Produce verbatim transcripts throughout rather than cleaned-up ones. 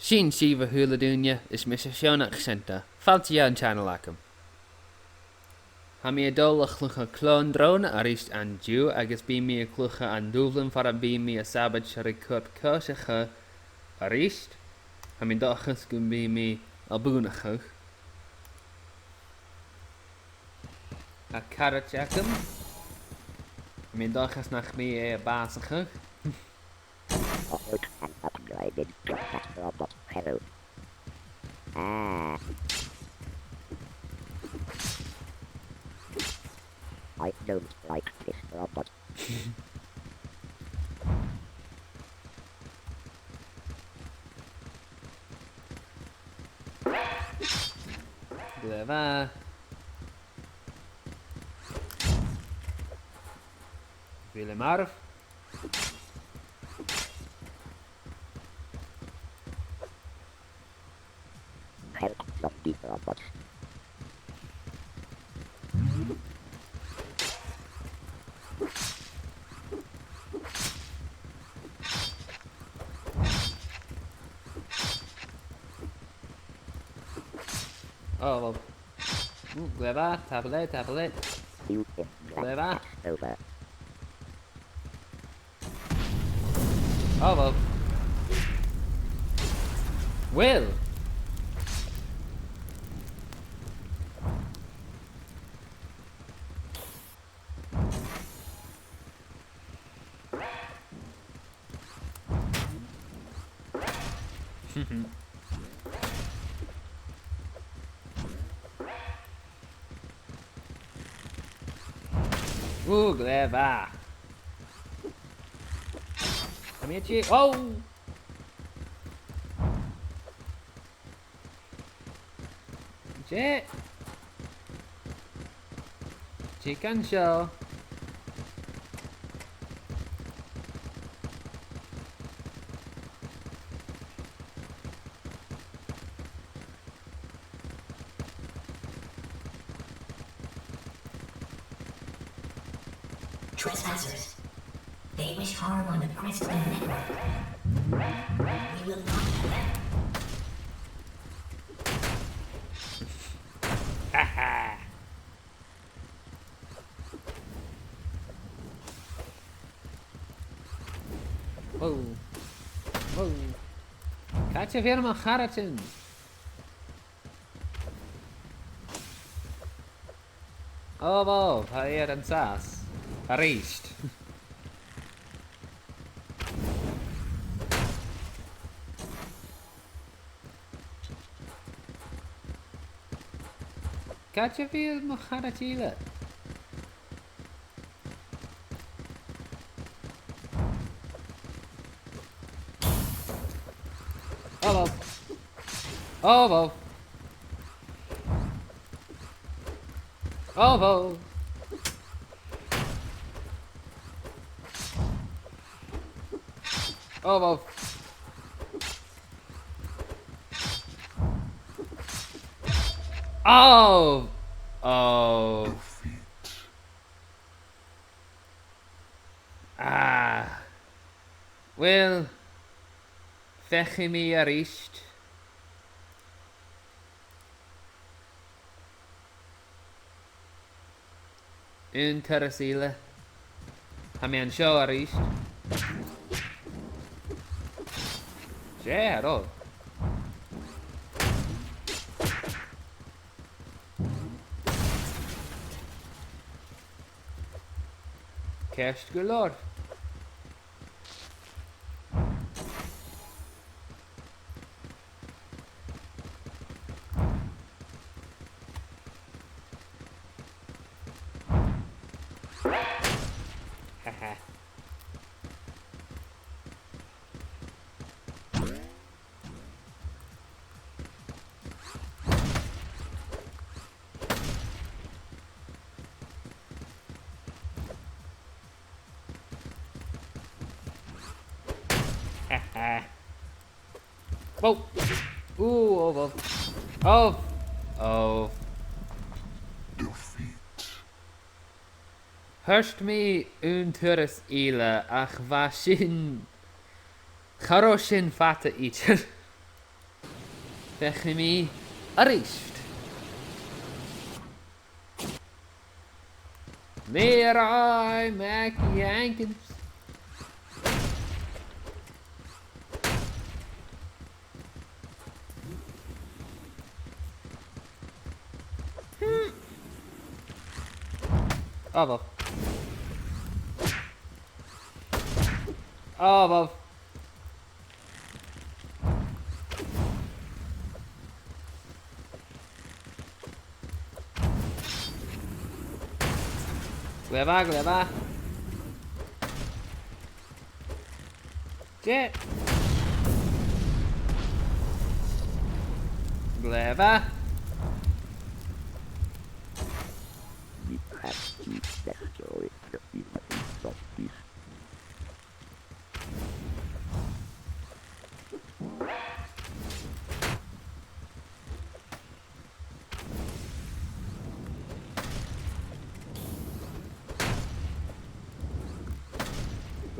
Sin sibh, a h-uile duine, is mise Seonach Senta. Fàilte dhan channel agam. Tha mi a' dol a chluich Clòndròn a-rithist an-diugh agus bidh mi a' cluich an dùbhlan far am bi mi a' sabaid ri cuid coiseachd a-rithist. Tha mi an dòchas gum bi mi a' buannachadh. A' charaid agam. Tha mi an dòchas nach bi e a' bàsachadh. An upgraded robot. Hello. Ah. I don't like this robot. Glè mhath. Bheil e marbh? Help zombie robot. Oh, well. Ooh, glè mhath, tapadh leibh, tapadh leibh. Glè mhath. Over. Oh, well. Well. Ooh, glè mhath. Tha mi a' tighinn. Oh! Dè? Dè an seo? Trespassers. They wish harm on the Crystalline Network. We will not allow. Wow. Wow. Càit a bheil mo charaidean? Oh, wow, tha iad an sàs. A-rithist. Càit a bheil mo charaid eile? Oh, wow. Oh, wow. Oh, wow. Oh, wow. Oh! Oh. Ah. Well, feuchaidh mi a-rithist. Aon turas eile. Tha mi an seo a-rithist. Dè tha romham? Ceart gu leòr. Wow. Ooh, oh, oh. Oh. Oh. Defeat. Thuirt mi aon turas eile, ach bha sin, cha robh sin fada idir. Feuchaidh mi a-rithist. Mìorbhail, Mac Jenkins. Hmm. Oh, well. Oh, well. Glè mhath, glè mhath. Jet. Glè mhath.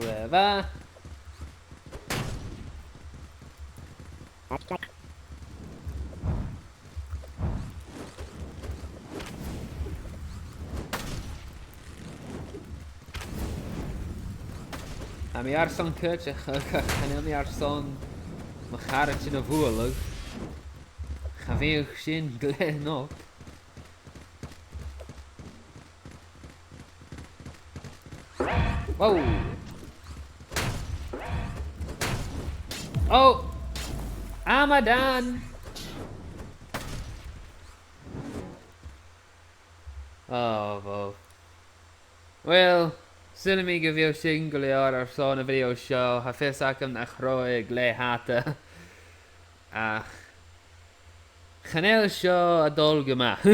Glè mhath. Tha mi airson cuideachd, chan eil mi airson mo charaidean a bhualadh. Cha bhiodh sin glè nochd. Wow. Oh! Amadan! Oh, wow. Well, saoilidh mi gu bheil sin gu leòr airson a' video seo. Tha fios agam nach robh e glè fhada. Ach chan eil seo a' dol gu math.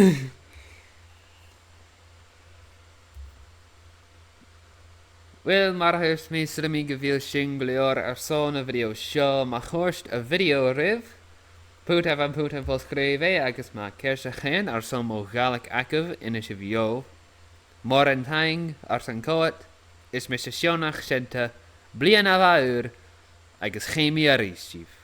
Well, mar a thuirt mi, saoilidh mi gu bheil sin gu leòr airson a' video seo. Ma chòrd a' video ribh, put am putan fo-sgrìobhadh agus ma tha ceist agaibh airson mo Ghàidhlig agaibh, innsibh dhomh. Mòran taing airson coimhead, is mise Seonach Seunta, bliadhna mhath ùr, agus chì mi a-rithist sibh.